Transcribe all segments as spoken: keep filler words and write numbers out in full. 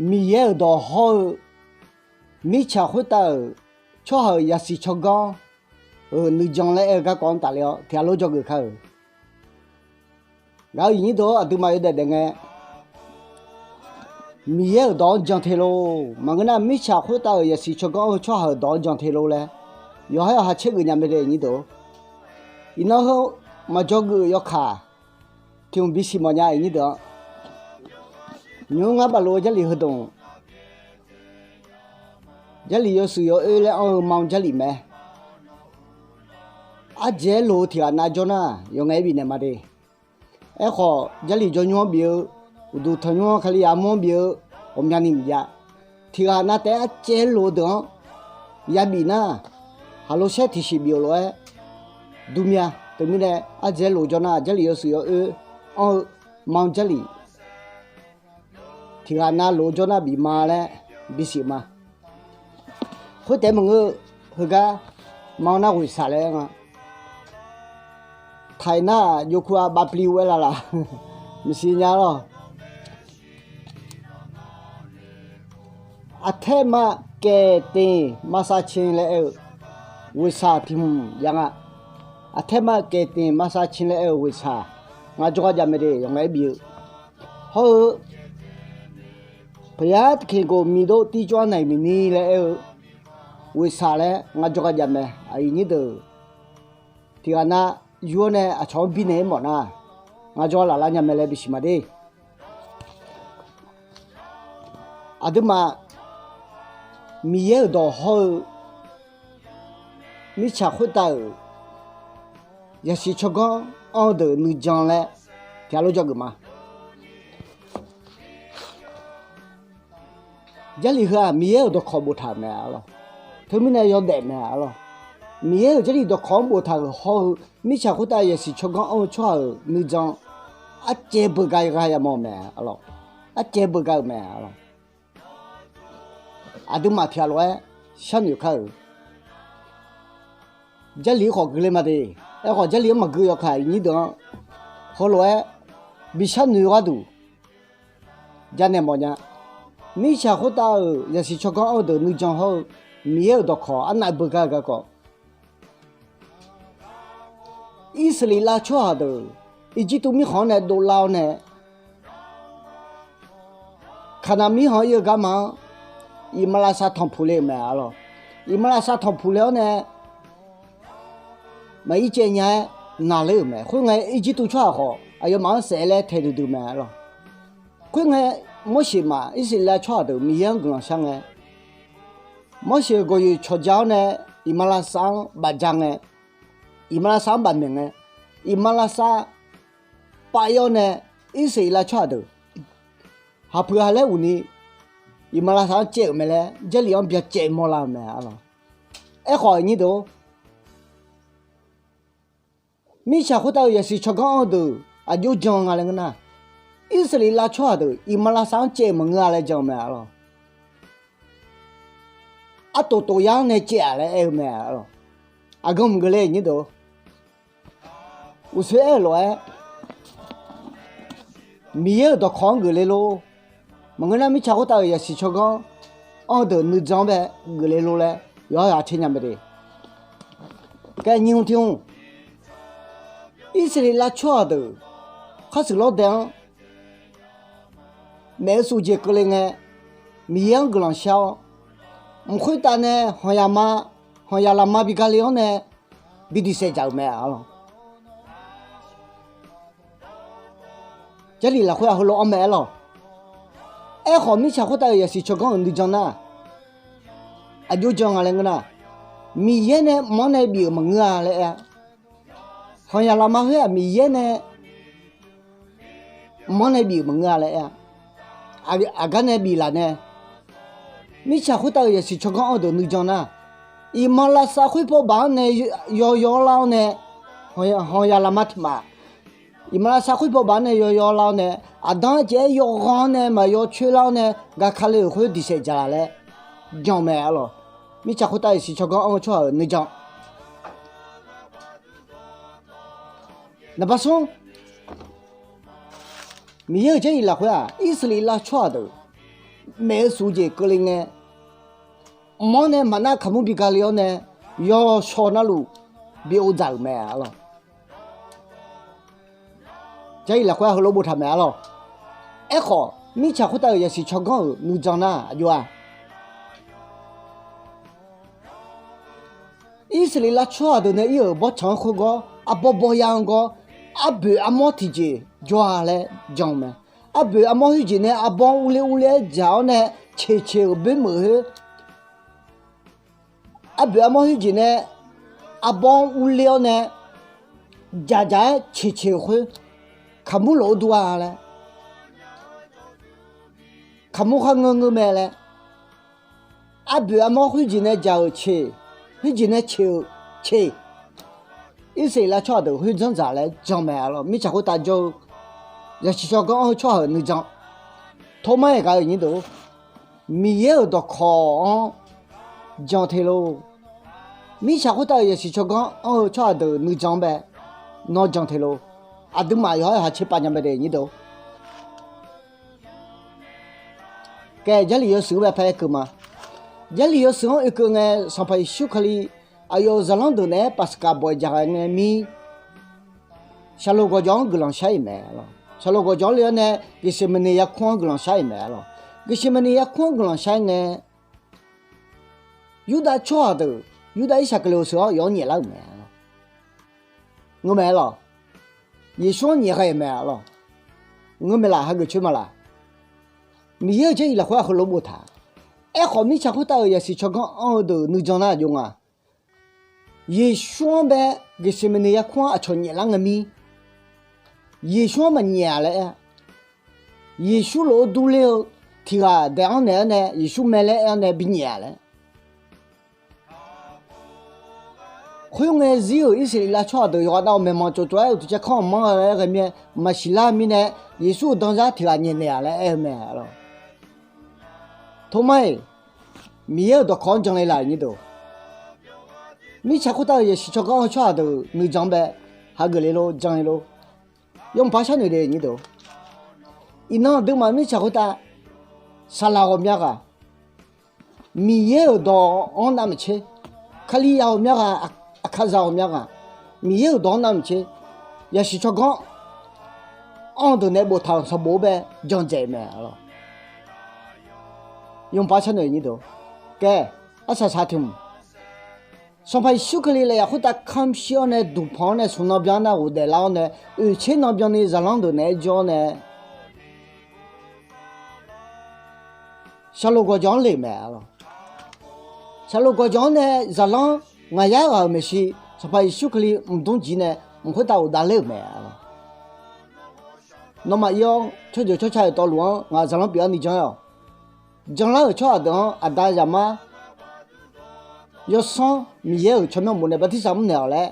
Miqyaer-euq dawq hawr-eu mirtsaq khoertav-euq tsawrhaq-euq yasiq tsawrganr-euq nuijan laer aer-eu garkawv-anr tafler-awr tiqghaq lof dzawgeuf kar-euq. Gaq-eu iqnyir deuq-or, aqduimaf yawdaef daef ngae, Miqyaer-euq dawq-anr jan te lor. Maqngeur nar, mirtsaq khoertav-euq yasiq tsawrganr-eu tsawrhaq-euq dawq-anr jan te lor laer yawqha yawqha caergeuf nya mae de, iqnyir deuq-or. Iqnan heu maqdzawgeuf-euq yawkaq tiq hmq bisiq mawf nya, iqnyir deuq-anr. Nymq-mr ngar bafluf-eu Jarlif heudmq, Jarlif yawshuif yawoer laer anr-eu ma Jarlif mae. Ardzaeq-aer loq-eu tiqghaq nav jawr nar, yawf ngaef-aer bifnaeq ma de. Aerkhawf, Jarlif jawrnymr-anr bif-eu, uqduq tanqnymr-anr Kalizaq armur-anr bif-eu ghawqmyani maqjav. Tiqghaq nav taef-aer ardzaeq-aer loq-eu deuq-anr yabif nar, haqlo shaer tiqsiq bif-euq lof-aer durmya. Teumirnae ardzaeq-aer loq jawr nar, Jarlif yawshuif yawoer anr-eu ma Jarlif tiqghaq nav loq-eu jawr nar bif ma laer bisiq ma. Khoertaef maqngeur-eu, heugar ma nar ghoeqshaq laer aer nga. Taiq nar-aq, jovkuv-a bavpli ghoe-aer lavlaf maqsiq nya lawr. Aqtaermar kaeq teq maqsav cae laer aer-eu ghoeqshaq tiq hmq jav nga. Aqtaermar kaeq teq maqsav cae laer aer-eu ghoeqshaq ngar jawrgar jav mae de, yawf ngaef-aer bif-eu. Hawr-eu, paqyar tiqkeq goq miqdov tirjawr-anr naeq miqni laer aer-eu ghoeqshaq laer ngar jawrgar jav mae. Aqyuif nyir deuq, tiqghaq nav yur-awr nae aqcawq-anr birnaeq-aer mawf nar, ngar jawrgar laflar nya mae laer bisiq ma de. Aqduimaf Miqyaer-euq dawq hawr-eu mirtsaq khoertav-euq yasiq tsawrganr anr-eu deuq nuijan laer tiqghaq lof dzawgeuf ma. Jarlif heu-aq, Miqyaer-euq dawqkawq boftaq-euq mae arlawr. Teumirnae yawdaef mae arlawr. Miqyaer-euq Jarlif dawqkawq-anr boftaq-euq hawr-eu, mirtsaq khoertav yasiq tsawrganr anr-eu tsawrhaq-euq nuijan arcaev beugar yamawr-eu mae arlawr. Arcaev beugar-euq mae arlawr. Aqduimaf tiqghaq lof-aer sharnoeq kar-euq Jarlif-anr khawf gui ler ma de. Aerkhawf, Jarlif-anr maqgui yawkaq iqnyir deuq-anr heulof-aer bi sharnoeq-eu gharduq janaeq mawfnya. Mirtsaq khoertav-euq yasiq tsawrganr anr-eu deuq nuijan hawr-eu, Miqyaer-euq dawqkawq arnav beugar-eu garkawv, Irsaqleqlav tsawrhaq deuq Irjirtuv mirkhanq-anr nae dovlar-awr nae, Kaqnaq mirkhanq ir-eu garma-anr iqmalavshav tanqpuq le-euq mae arlawr. Iqmalavshav tanqpuq le-awr nae, maqir caev nya-aer naqler-euq mae. Khoerngae, Irjirtuv tsawrhaq khawf aqyawfmaf-anr saef laer taeduidui mae arlawr. Khoerngae, Morseq maf Irsaqleqlav tsawrhaq deuq Miqyaer-anr guiqlanq shar ngae, Morseq-euq gawqyoeq cawqja-awr nae iqmalavshav-anr bafja ngae, iqmalavshav-anr bafmaeq ngae, iqmalavshav pav ir-awr nae, Irsaqleqlav tsawrhaq deuq haqpuiq ha laer uqni iqmalavshav-anr caev-euq mae laer Jarlif-anr byacaev mawrlar-eu mae arlawr. Aerkhawf, iqnyir deuq-or, mirtsaq khoertav-euq yasiq tsawrganr anr-eu deuq aqjox jan nga laer ngeur nar, Irsaqleqlav tsawrhaq deuq iqmalavshav-anr caev maqngeur-a laer jan-eu mae arlawr. Artof tof yar-anr nae caev-aq laer aer-eu mae arlawr. Aqgeu mq geufle iqnyir deuq-or, uqshoe aer-euq lof-aer, Miqyaer-euq dawqkawq-anr geufle lor. Maqngeur nar, mirtsaq khoertav-euq yasiq tsawrganr anr-eu deuq nuijan-anr bae geufle lor laer yawqha ghaq caer nya mae de. Kae nyiq hmq tiq hmq, Irsaqleqlav tsawrhaq deuq khar shuif lawr dae-anr maef-eu suf jeq keuvle ngae, Miqyaer-anr guiqlanq shar-awr, mq khoertav nae hanqyama, hanqyaq lafma bi gale-anr nae bi diqsaef dzaq-euq mae arlawr. Jarlif lafkhoer-aq heulof-anr mae aerlawq. Aerkhawf, mirtsaq khoertav-euq yasiq tsawrganr-euq nuijan nar, aqjox jan nga laer ngeur nar, Miqyaer nae mq-anr nae bif-euq maqngeur-a laer aer-a. Hanqyaq lafma khoer-aq, Miqyaer nae mq-anr nae bif-euq maqngeur-a laer aer-a. Aqgar nae biflaf nae, mirtsaq khoertav-euq yasiq tsawrganr anr-eu deuq nuijan nar, iqmalavshav khoerpaw baq-anr nae yawyaw lar-awr nae, hanqyaq lafma tiq maf, iqmalavshav khoerpaw baq-anr nae yawyaw lar-awr nae, aqdanr-aer caev-aer yawghanr-anr nae maqyaw coer lar-awr nae, gaq ka le-euq khoer diqsaef dzaq laf laer jan-eu mae arlawq. Mirtsaq khoertav yasiq tsawrganr anr-eu tsawrhaq-euq nuijan. Naqbaq smr, Miqyaer-euq jarlif lafkhoer-aq, Irsaqleqlav tsawrhaq deuq maeq-eu suf jeq keuvle ngae, mq-anr nae maqnar kaqmur bi gale-awr nae, yawshawr navluf bi ov dzaq-euq mae arlawr. Jarlif lafkhoer heulof boftaq mae arlawr. Aerkhawf, mirtsaq khoertav-euq yasiq tsawrganr-euq nuijan nar aqjox-a. Irsaqleqlav tsawrhaq deuq nae ir-euq bawrtsanq-anr khoergawr, arbawr bawr yar-anr gawr, arboeq armawr tiqjeq jawr-a laer jan-eu mae. Arboeq armawr khoerjeq nae arbawr urler urler-aer dzaq-awr nae, ceqceq-euq boermeuq khoer, arboeq armawr khoerjeq nae arbawr-anr urler-awr nae, dzaqdzaq-aer ceqceq-euq khoer, kaqmur lof-aer dur-a laer, kaqmur khar ngeur ngeur mae laer, arboeq armawr khoerjeq nae dzaq-euq ceq, khoerjeq nae ceq-euq ceq, Irsaqleqlav tsawrhaq deuq khoer dzanr dzaq laer jan mae arlawr. Mirtsaq khoertav jawr-eu yasiq tsawrganr anr-eu tsawrhaq-euq nuijan, tormar-aer gaq-eu nyir deuq, Miqyaer-euq dawqkawq-anr jan te lor. Mirtsaq khoertav-euq yasiq tsawrganr anr-eu tsawrhaq deuq nuijan-anr bae nawr jan te lor. Aqduimaf yawqha-aer ha tserpav nya mae de nyir deuq. Kae, Jarlif yawshuif-anr bae par aer keuv ma. Jarlif yawshuif-anr oekeuv ngae, Sanqpaq Yeqsur Kali aqyawf-euq zaqlanr deuq naeq-aer Paqskaq bawq-iq dzaq ghae ngae mir, Shaqloq gawqjawq-anr guiqlanq shar-iq mae arlawr. Shaqloq gawqjawq-anr le-awr nae Geqseqmeqneq yarkmr-anr guiqlanq shar-iq mae arlawr. Geqseqmeqneq yarkmr-anr guiqlanq shar-ir ngae, Yurdav tsawrhaq deuq, Yurdav Irsaqkaqleq-euq sheuq-anr yawf-anr nyaeflar-euq mae arlawr. Ngeur mae arlawr. Yeqsur-anr nyaef ghae-euq mae arlawr. Ngeur mae laf, hageuf coer ma laf. Miqyaer-euq Jarlif lafkhoer aqheulof boftaq. Aerkhawf, mirtsaq khoertav-euq yasiq tsawrganr anr-eu deuq nuijan nar aqjox nga. Yeqsur-anr bae Geqseqmeqneq yarkmr-anr aqcawq nyaeflar ngae mir, Yeqsur-anr maqnyaef-a laer aer-a. Yeqsur lof-aer durler-eu tiq ghaq daef-anr naeq-aer nae Yeqsur mae laer aer-awr nae binyaef-a laer. Khoerngae zir-euq Irsaqleqlav tsawrhaq deuq yawqghaq nav-awq maeqmanq tsoftsov-aer uqduq caer kanr-anr manr ghae-aer ghae mir-aer maqsiq lar mirnae, Yeqsur-euq danzar tiq ghaq nyaef naeq-a laer aer-eu mae arlawr. Tormar-iq, Miqyaer-euq dawqkawq-anr jan le laf nyir deuq. Mirtsaq khoertav-euq yasiq tsawrganr-eu tsawrhaq deuq nuijan-anr bae hageuf le lor, jan le lor. Yawmuiq par sharnoeq de nyir deuq. Iqnan aqduimaf mirtsaq khoertav saqlaq ghawqmya ghaq, Miqyaer-euq dawq-anr navmaqtser, Kali ya ghawqmya ghaq, aqkaqzaq ghawqmya ghaq, Miqyaer-euq dawq-anr navmaqtser, yasiq tsawrganr anr-eu deuq nae boftaq-euq sanqbof-anr bae jan dzaeq mae arlawr. Yawmuiq par sharnoeq nyir deuq. Kae, arsaq saq tiq hmq, Sanqpaq Yeqsur Kali lafyaq khoertav kamq shir-awr nae duqpanq-awr nae smq nan byan nar ghofdaef lar-awr nae, oeqtser nan byanni zaqlanr deuq naeq-aer jawr-awr nae, Shaqloq gawqjawq-anr le-euq mae arlawr. Shaqloq gawqjawq-anr nae zaqlanr ngaq yar ghaq-euq maeqshi Sanqpaq Yeqsur Kali mqdmr jir nae mq khoertav ghofdav ler-euq mae arlawr. Nawmaf ir-awr tsawrjeuq tsawrca-euq tawvluf-anr ngaq zaqlanr pyeuf-awr ni jan-aer-awq. Janlar-euq tsawrhaq deuq-anr Aqda, Zaqmar, Yawsanr Miqyaer-euq tsawrmyanr bof nae bartirsaq mr naeq-awq laer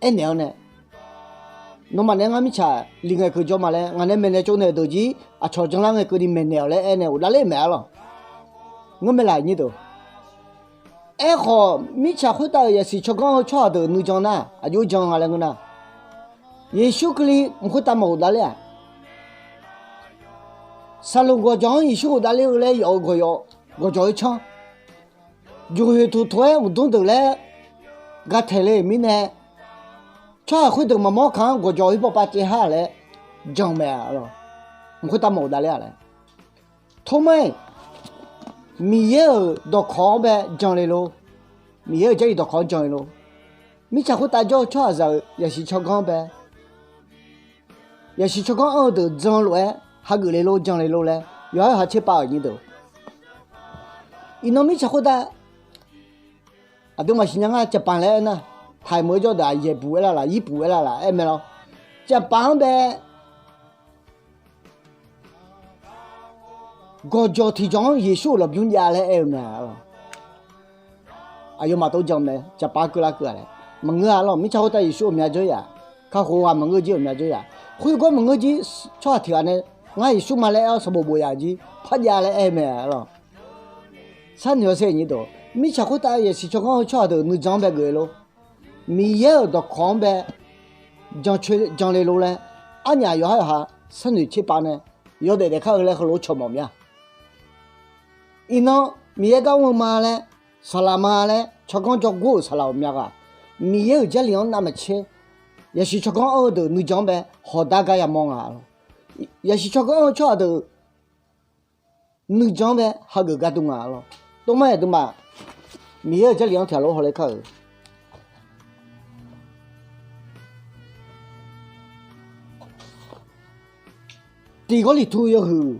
aernaeq-awr nae, nawmaf nae ngar mirtsaq lif ngae keuv jawr ma laer ngaq nae maeqnaeq tsovnaeq-euq deuq jir aqcawq janlar ngae keuvni maeqnaeq-awq laer aernaeq ghofdav ler-euq mae arlawr. Ngeurmae laf nyir deuq. Aerkhawf, mirtsaq khoertav-euq yasiq tsawrganr-eu tsawrhaq deuq nuijan nar aqjox jan nga laer ngeur nar, Yeqsur Kali mq khoertav maqghofdav ler-aq, Saqloq gawqjawq-anr Yeqsur ghofdav ler-eu laer yawf-eu gawqjawq, gawqjawq-eu canr, juqhoeq tuq toq-aer uqdmr deuq laer gataeq le-euq mirnae, tsawrhaq khoerdeuq maqmawr kaq-anr gawqjawq-eu pav pav caev har laer jan-eu mae arlawr. Mq khoertav maqghofdav ler-a laer. Tormar-iq, Miqyaer-euq dawqkawq-anr bae jan le lor. Miqyaer-euq Jarlif dawqkawq-anr jan le lor. Mirtsaq khoertav jawr-eu tsawrhaqzaq-euq yasiq tsawrganr bae, yasiq tsawrganr anr-eu deuq jan lof-aer hageuf le lor, jan le lor laer yawqha yawqha tserpav-euq nyir deuq. Iqnan mirtsaq khoertav aqduimaf siqnya ngar Caqpanq laer aernar, taiq meuq-eu jawr deuq-aq yaeqbuq aer lar laf, yirbuq aer lar laf aer mae lawr. Caqpanq-anr bae gawqjawq tiqjawq-anr Yeqsur-euq lafbymr jav laer aer-eu mae arlawr. Aqyawfmaf tov jan mae, Caqpanq keuvlar keuv-a laer maqngeur-a lawr. Mirtsaq khoertav Yeqsur ghawqmya jawr yaf, kakhof ghaq maqngeur jir ghawqmya jawr yaf. Khoergar maqngeur jir tsawrhaq tiq ghaq nae ngar Yeqsur ma laer aer-awr sanqbof bof yaf jir parjav laer aer-eu mae arlawr. Sharnoeq-awr sher nyir deuq, mirtsaq khoertav yasiq tsawrganr-eu tsawrhaq deuq nuijan-anr bae geuf-eu lor. Miqyaer-euq dawqkawq-anr bae jancoer jan le lor laer, arnyaf yawqhar yawqha sharnoeq tserpav nae yawdaef daef kar-eu laer heulof-aer cawq mawf mir-a. Iqnan Miqyaer gar mr-eu ma laer, saqlaq ma laer tsawrganr jawrgor-euq saqlaq ghawqmya ghaq, Miqyaer-euq Jarlif-anr navmaqtser yasiq tsawrganr anr-eu deuq nuijan-anr bae hawqdar gar yamawr nga lawr. Yasiq tsawrganr anr-eu tsawrhaq deuq nuijan-anr bae hageuf gar dur nga lawr. Tov mar-aer aqduimaf Miqyaer-euq Jarlif-anr tiqghaq lof hawler kar-euq. Tiq Gawrliqtu yawhuiq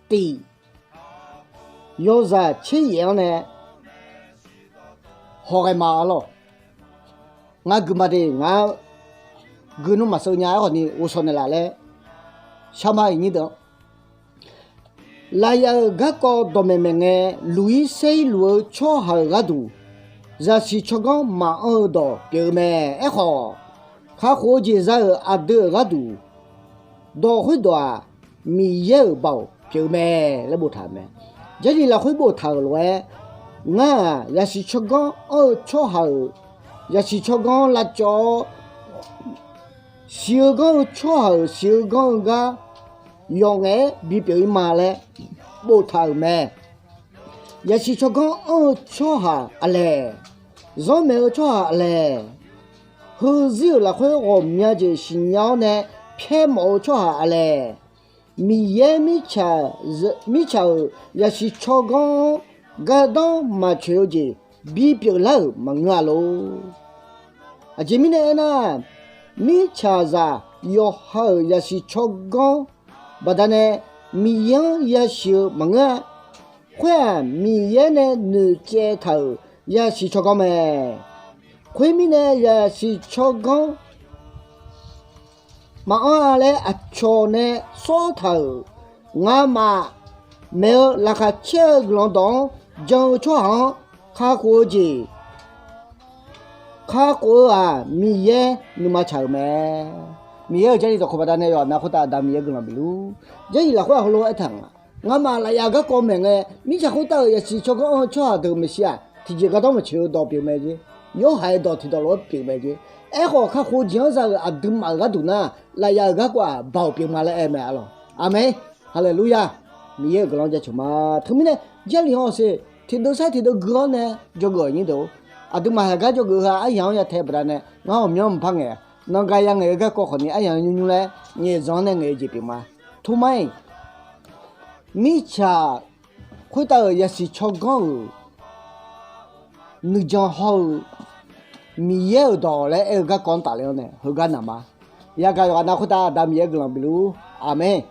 tiq yawzaq tser yaef-anr nae hawghae ma lawr. Ngar guiqma de ngar guiqnu maqseuv nya-aer khawfni ghovshaw naeqlaf laer sharma-iq nyir deuq-anr, lafyaf-euq garkawv dawqmaeq maeq ngae, luq-ir saer-ir luf-eu tsawrhaq-euq gharduq yasiq tsawrganr maqanr-eu dawq pyeuf-eu mae. Aerkhawf, kakhof-eu jeq za-euq aqdui-euq gharduq dawq khoerdawq-aq, Miqyaer-euq baoq pyeuf-eu mae laer boftaq-euq mae. Jarlif lafkhoer boftaq-euq lof-aer, ngar-aq, yasiq tsawrganr anr-eu tsawrhaq-euq yasiq tsawrganr lavcawv-awr, siq-eu ganr-eu tsawrhaq-euq siq-eu ganr-eu gar yawf ngaef-aer bipyeuf-ir ma laer boftaq-euq mae. Yasiq tsawrganr anr-eu tsawrhaq aqlaeq, zanrmaeq-eu tsawrhaq aqlaeq, heuzir-euq lafkhoer ghawqmya jeq siqnya-awr nae pyaermawf-eu tsawrhaq aqlaeq, Miqyaer mirtsaq-euq yasiq tsawrganr-anr gardanr maqtsoeq-eu jeq bipyeuf lar-euq maqngeur-a lor. Aqjeq mirnae aernar, mirtsaqzaq yawqha-euq yasiq tsawrganr baqdanae Miqyaer-anr yasiq-eu maqngeur-a. Khoer-aq, Miqyaer nae noeqtsaev taq-euq yasiq tsawrganr mae. Khoermirnae, yasiq tsawrganr maqanr-a laer aqcawq nae sawr taq-euq ngamaf maeq-eu laqkhaq caer-eu guiqlanq dawq-anr jan-eu tsawrhaq-anr kakhof-eu jeq, kakhof-eu-aq, Miqyaer nuima tsaq-euq mae. Miqyaer-euq Jarlif dawqkawq baqdanae yawqha-anr khoertav Aqda Miqyaer guiqlanq bifluf. Jarlif lafkhoer-aq heulof-aer aertaq nga. Ngamaf lafyaf garkawv maeq ngae, mirtsaq khoertav-euq yasiq tsawrganr anr-eu tsawrhaq deuq maeqshi-aq, tiqjeq gardanr maqtsoeq-eu dawq pyeuf mae jeq. Yorhaq-aer dawq tiqdawq lof-aer pyeuf mae jeq. Aerkhawf, kakhof jeq-anr za-euq aqduimaf-euq gharduq nar, lafyaf-euq garkawv-aq baoq pyeuf ma laer aer mae-a lawq. Aqmeq. Haleluya. Miqyaer-euq guiqlanq jaceuq ma. Teumirnae, Jarlif-anr hawsher tiqdeuv sar tiqdeuv gui-awr nae dzawgeuf-awq nyir deuq-or. Aqduimaf haqgar dzawgeuf heu-aq, aryaq-anr ya tae baqdanae ngar ghawqmyanr maqpar ngaeq. Nanqgaq ya ngaeq-eu garkawv khawfni aryaq-anr nymr nymr laer ngaeqzanq-anr nae ngaeq-eu jeq pyeuf ma. Tov mar-iq, mirtsaq khoertav-euq yasiq tsawrganr-euq nuijan hawr-eu Miqyaer-euq dawq laer aer-eu garkawv-anr tafler-awr nae heugar naq ma. Yagaq yawqghaq nav khoertav Aqda Miqyaer guiqlanq bifluf-ur. Aqmeq.